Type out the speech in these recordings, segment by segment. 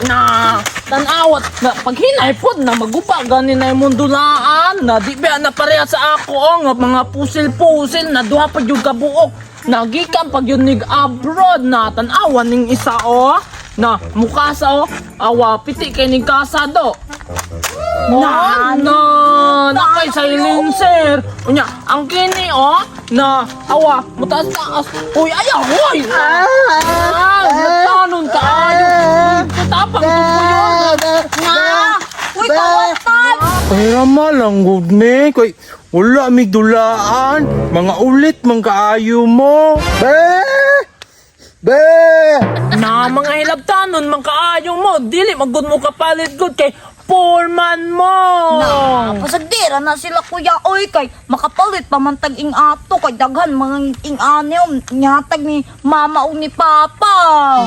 Na tanawat na paghinay pod na maguba gani na imong dulaan na di ba na pareha sa ako oh, nga mga pusil-pusil na duha pa jud ka buok nagikan pag yun nig abroad na tan-awan ning isa oh na mukha sa oh awa piti kay ning kasado na na na kay silencer unya ang kini oh na awa mutaas taas uy ayaw hoy ah nagtanon kaayo tapang tupuyon. Na! Uy, kawatan! Pahirama lang gud me kay wala mi dulaan. Mga ulit man kaayo mo. Be! Be! Na mga hilabtanon man kaayo mo dili magud mo kapalit gud kay poor man mo. Na, pasagdira na sila kuya oy kay makapalit pa man tag ing ato kay daghan mga ing ani nyatag ni mama o ni papa.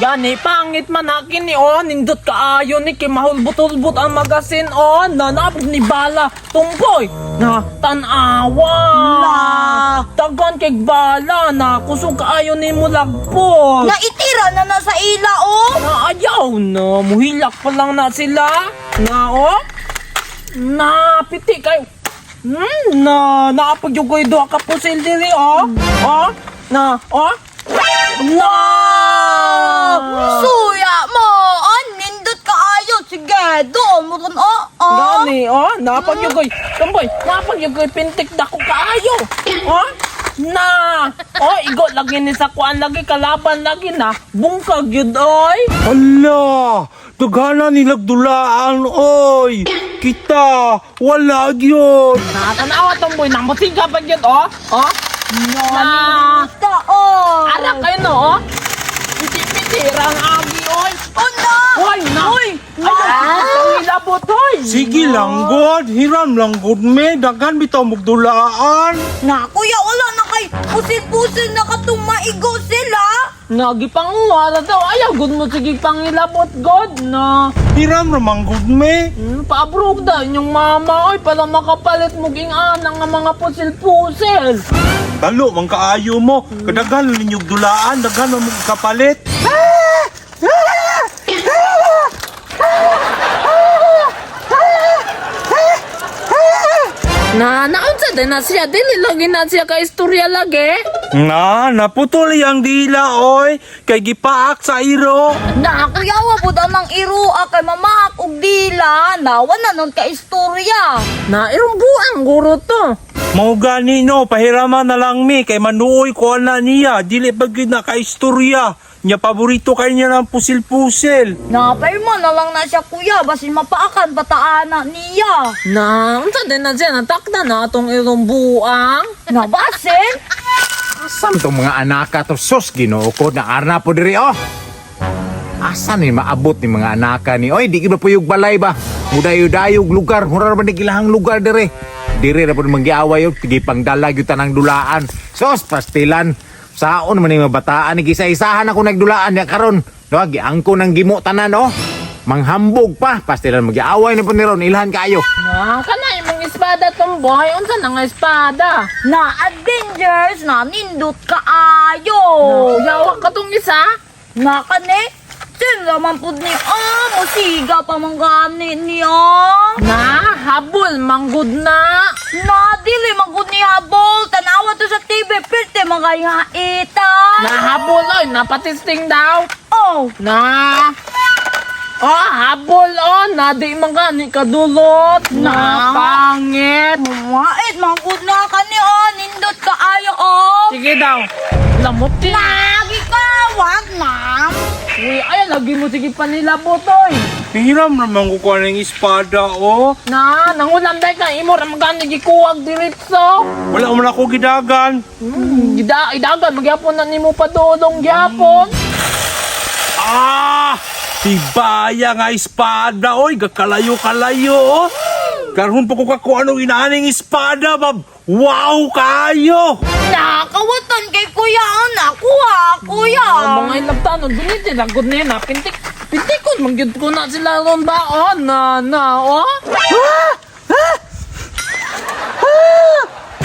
Gani pangit man na kini oh nindot kaayo ni kay mahulbot-hulbot ang magasin oh na naabot ni bala tumboy na tan-awa. Na. Dagan kay bala na kusog kaayo ni mo lagpot. Na itira na na sa ila oh. Na ayaw na muhilak pa lang na sila na oh na piti kayo na naapag yung ko'y duha ka pusil diri oh oh na oh na. Suya mo, an nindot kaayo sige do mo ron oh. Oh. Gani oh naapag yung ko'y tumboy naapag yung ko'y pintik dako kaayo oh na oh igo lagi ni sa kuan lagi kalaban lagi na bungkag yun oy. Ala, daghanan nilag dulaan oy. Kita wala gyud. Natanawa tumboy namasiga pa yun oh oh na. Ta oh. Ara kayo no, oh. Piti-piti, rang agi, oy. Oh na. Oy, na. Oy, ay, ang ilabot, oy. Sige lang god, hiram lang god me, daghan bitaw mog dulaan. Na kuya wala na kay pusil-pusil na katong maigo sila. Nagipanguwala daw. Ayaw, good mo sige pangilabot, God, na. Hiram ra man gud me. Paabrog daw inyong mama, oy, para makapalit mo ging anang nga mga pusil-pusil. Talo man kaayo mo, kadaghan ninyog dulaan, daghan man mong kapalit. Na, naunsa din na siya. Dili lagi na siya ka istorya lagi. Na, naputol yang dila oy, kay gipaak sa iro. Na kuya wa pud anang irua kay mamaak og dila. Nawa na nun ka istorya. Na, irong buang guro to. Mao gani no, pahirama na lang mi kay manuoy ko na niya, dili pa gyud na kaistorya. Nya paborito kay niya ng pusil-pusil. Na pairma na lang na siya kuya basin mapaakan pataana niya. Na, unsa din na siya. Natakda na atong irong buang. Na basin? Asam tong mga anaka to sus Ginoo ko na arna po diri oh. Asa ni maabot ni mga anaka ni oy di ba puyog balay ba. Mudayo-dayog lugar, mura ra ba ni ilahang lugar dire. Dire ra pud manggiaway oh, sige pangdala gyud tanang dulaan. Sus pastilan. Saon man ni mga bataan ni gisa-isahan ako nagdulaan ya karon. No giangko ng gimo tanan oh. Manghambog pa pastilan magiaway na po ni ron ilhan kaayo. Na, kana imong espada tumboy. Unsa na nga espada? Na Avengers na nindot kaayo. Yawa ka tong isa. Na kani? Sila man pud ni ah musiga pa man gani niya. Na, habol, manggod na. Na dili man gud ni habol tanawa to sa TV pirte man kay nga ita. Na, habol, oy, napatisting daw. Oh, Na, oh, habol, oh, na di man gani kadulot. Na, Na. pangit. mait man gud na kani oh nindot kaayo oh. Sige daw. Lamot din. Lagi ka wag na. Uy, ay, lagi mo sige panilabot, oy. Hiram ra man ko kuha ng espada oh. Na, nangulam dahil ka, imo ra man gani gikuwag diretso. Wala man ako gidagan. Idagan, magyapon na nimo padulong gyapon. Ah! Tibaya nga espada oy, gakalayo-kalayo oh. Karon pa ko kakuha ng inaaning espada, bab. Wow kayo! Nakawatan kay kuya oh, nakuha kuya. Ang mga ilabtanon, biniti lang gud niya na pintik. Pintikon, mangyud ko na sila ron ba? Oh, na, na, oh.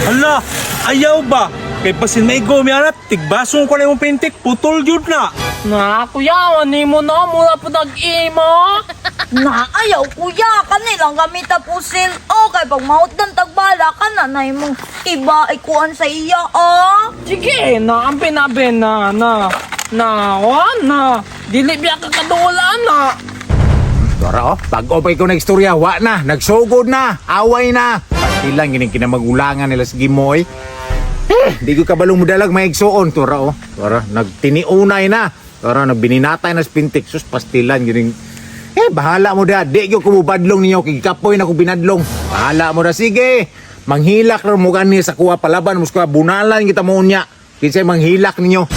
Hala, ayaw ba? Kay basin may go mi anak, tigbasong ko na imong pintik, putol jud na. Na, kuya, ani mo na, mura po nag-imo. Na ayaw kuya, kanilang gamita pusil. O kay pag mahutdan tagbala ka na na imong iba ikuan sa iya oh. Sige, na, ang pinabi na, na, na, wa, na. Dili biya ka kadulaan na. Tora oh, bago pa ikaw nagstorya, wa na, nagsugod na, away na. Pati lang gining kinamagulangan nila sa Gimoy. Eh, di ko kabalong mudalag may igsuon. Tora oh, tora, nagtiniunay na. Tora, nagbininatay na sa pintik. Sus, pastilan gining. Eh, bahala mo da. Di ko kumubadlong ninyo. Kikapoy na ko binadlong. Bahala mo da. Sige. Manghilak na mo gani sa kuha palaban. Mus kuha bunalan kita mo unya. Kinsay manghilak ninyo.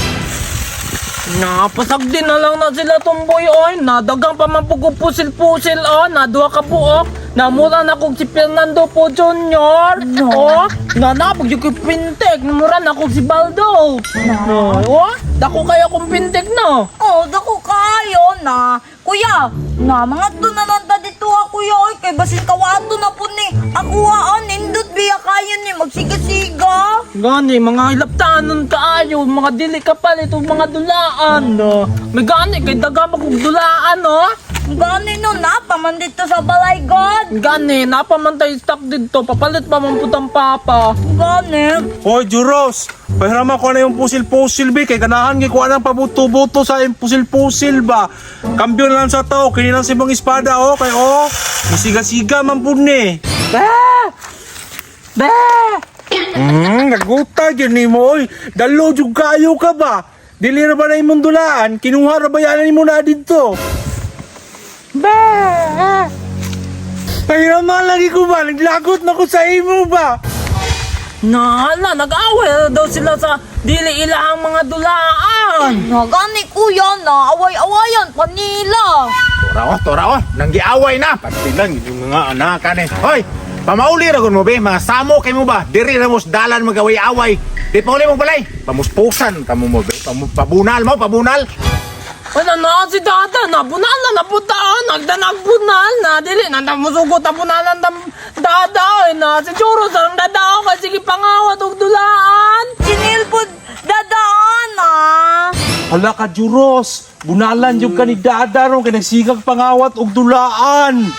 Napasag din na lang na sila tumboy oy. Nadagang pa man po pusil-pusil oh. Naduha ka buok. Namura na kog si Fernando po Jr. No. Oh, nanapag yung pintek. Namura na kog si Baldo. No. Oh, dako kayo kong pintek no. Oh, dako kayo na. Kuya, na mga to na lang ta dito ah, kuya oy kay basin kawato na po ni. Ako ah, nindot biya kayo ni magsiga-siga. Gani, mga ilaptanon kaayo, mga dili ka palit, ug mga dulaan, no. May gani, kay daga kog dulaan, no. Gani no na pa man dito sa balay god. Gani, napamantay stock dito, papalit pa man putang papa. Gani. Hoy, Juros! Pahirama ko na yung pusil-pusil, be. Kay ganahan kay kuha ng pabuto-buto sa yung pusil-pusil ba. Kambyo na lang sa tao. Kini lang si mong espada, oh. Kay, oh. Musiga-siga man po ni. Ba! Ba! Naguta yun ni mo, oy. Dalo, jug kayo ka ba? Dili ra ba na imong dulaan? Kinuha ra ba yan mo na dito? Ba! Pahirama lagi ko ba? Naglagot na ko sa imo ba? Nahala, nag-away na daw sila sa dili ilahang mga dulaan. Na gani kuya na away-awayan pa nila. Tora oh, tora oh, nanggiaway na. Pati lang yung mga anak ni. Hoy, pamauli ra gun mo be, mga samo kay mo ba? Diri ra mo sa dalan magaway-away. Di pa uli mo balay. Pamuspusan kamo mo be. Pabunal mo, pabunal. Ano na si Dada, nabunal na naputaan, nagdanagbunal na, dili na namusugot na bunalan ng Dada, ay na si Churo sa dada kasi sige pangawat og dulaan. Sinilpod dadaan ah. Hala ka, Juros! Bunalan yung ka ni Dada ron kay nagsigag pangawat og dulaan.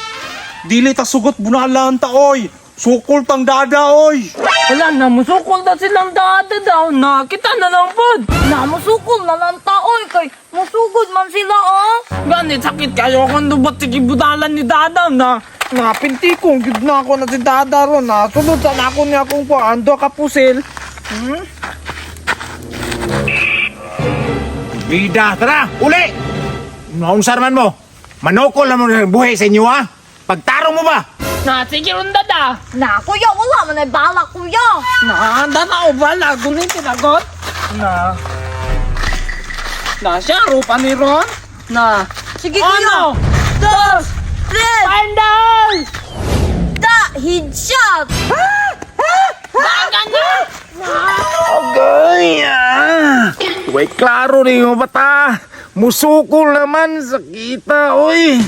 Dili ta sugot bunalan ta oy. Sukol tang Dada oy. Wala na, musukol na silang Dada daw na, kita na lang pod. Na musukol na lang taoy kay musugod man sila oh. Gani, sakit kayo kung dubat sige bunalan ni Dada na. Napinti ko, gid na ako na si Dada ron na. Sunod sa nako niya akong kuan, do ka pusil. Bida, tara, uli. Naunsar man mo. Manukol na mo ng buhi sa inyo ha. Pagtarong mo ba? Na, sige ron Dada. Na kuya wala man ay bala kuya. Na, dana o bala, gunin tinagot. Na. Na siya, rupa ni Ron. Na. Sige kuya. Ano? Dos! Tres, Pandal! da, headshot. Baga na! Agay, ah. Way klaro ni mo bata. Musukol naman sa kita, oy.